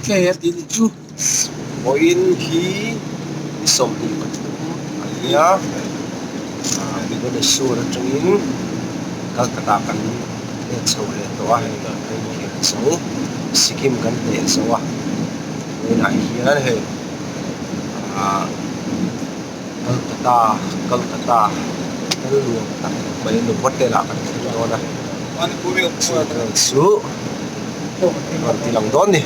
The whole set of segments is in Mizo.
Vawiin hi ni 23 a ni a, Bhubaneswar atangin Calcutta kan let chho leh tawh a, hei kan inkhel zo Sikkim kan hneh zo a, vawiinah hian hei ah Calcutta Calcutta hotel nuam tak mai Novotel ah kan thleng dawn a, chu vel chu rawn ti lang dawn ni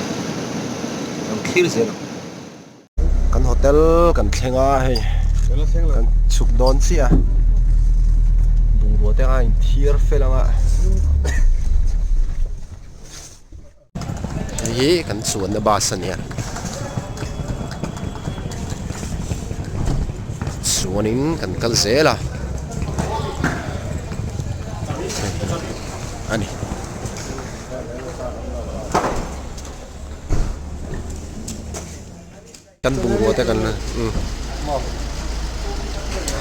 lo thlir zel ang. Kan hotel kan thleng a hei kan chhuk dawn chiah a bungrua te kha a inthiar fel ang a. Hei hi kan chuanna bus a nia chuanin kan kal zel a a ni. Kan bungrua te kan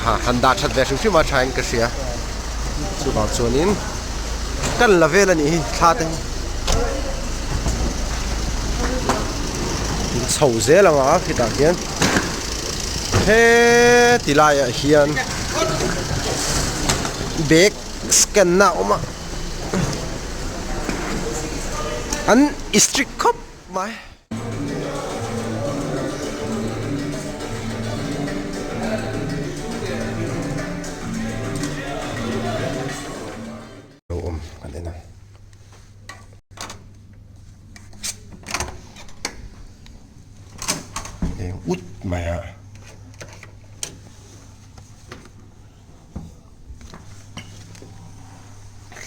ha han dah that ve hrim hrim a tha in ka hria chuvang chuanin kan la vel a nih hi thla te hi in chho zel ang a khitah khian heti laiah hian bag scan na a awm a an strict khawp mai. Lo awm kan en ang. Eng ut mai a.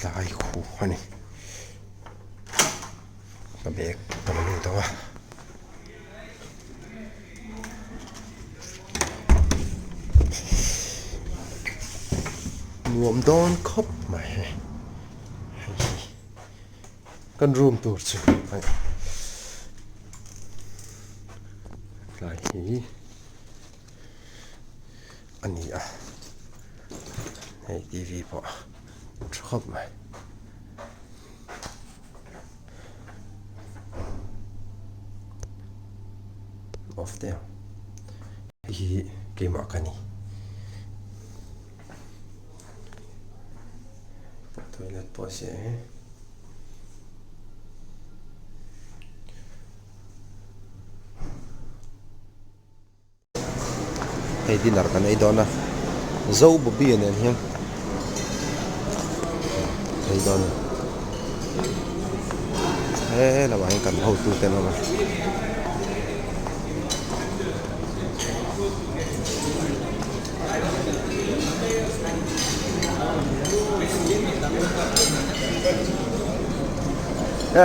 Tlai khuh a ni. Ka bag ka la lut ang a. Nuam dawn khawp mai hei hei hi kan room tur chu hei tlai hi a ni a hei T V pawh a tha khawp mai. Off teh ang hei hi keimah ka ni toilet pawh a siam hi Hei dinner kan ei dawn a zo bobby a nen hian ei dawn a he lamah hian kan hotu te an awm a.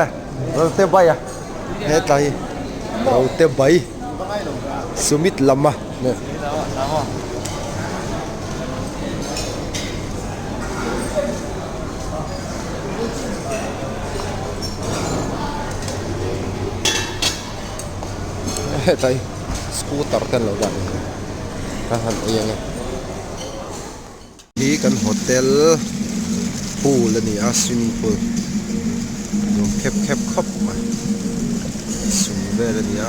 E rote bai a hetlai hi rote bai. Sumit lama hetlai scooter te an lo dah a ka han ei ang e hi kan hotel pool a ni a swimming pool nuam khep khep khawp mai chung vel a ni a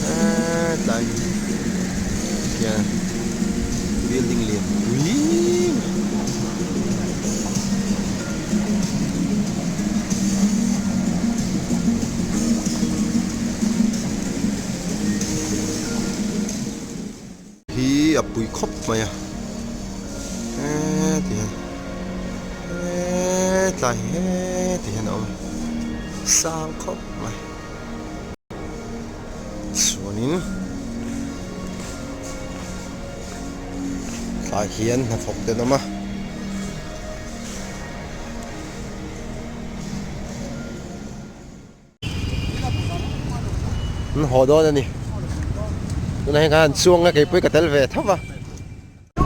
hetlai hian building lian pui mai. Hi a pui khawp mai a heti hian hetlai heti hian a awm a sang khawp mai chuanin tlai hian hnathawk te an awm a. An haw dawn a ni tunah hian kan han chuang a keipawh hi ka tel ve tho va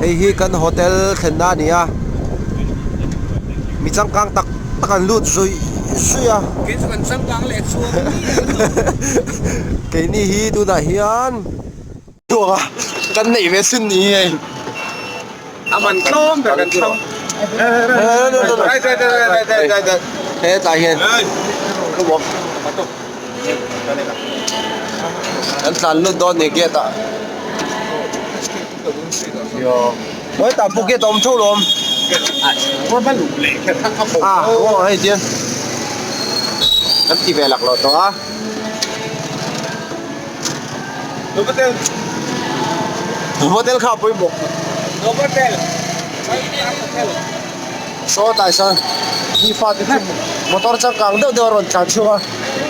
hei hi kan hotel thlenna a ni a mi changkang tak tak an lut zui zui a keini hi tunah hian chhuak a kan neih ve sin ni hei a man tlawm ber kan thlang hetlai hian Kan tlan lut dawn ni gate ah. Mawi tah pawh gate a awm tho lawm. A aw hei tian kan ti ve lak lo tawh a. Novotel. Novotel kha a pawimawh. Novotel. Saw tlai sawn mi fate chu motor changkang deuh deuh a rawn tlan chhuak a.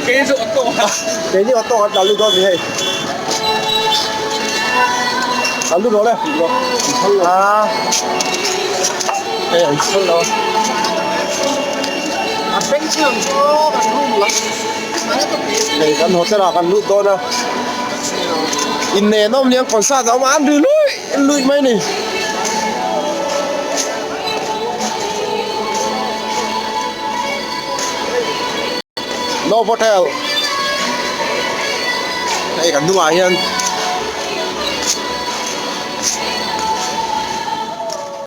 Keini chu auto a. Keini auto kan tlan lut dawn ni hei. Tlan lut rawh le. A hei an chhun lo. A beng chhiang chu kan room lam. Hei kan hotel ah kan lut dawn a. Innei an awm liang concert a awm a an ri luih luih mai a ni. Novotel hei kan hnungah hian.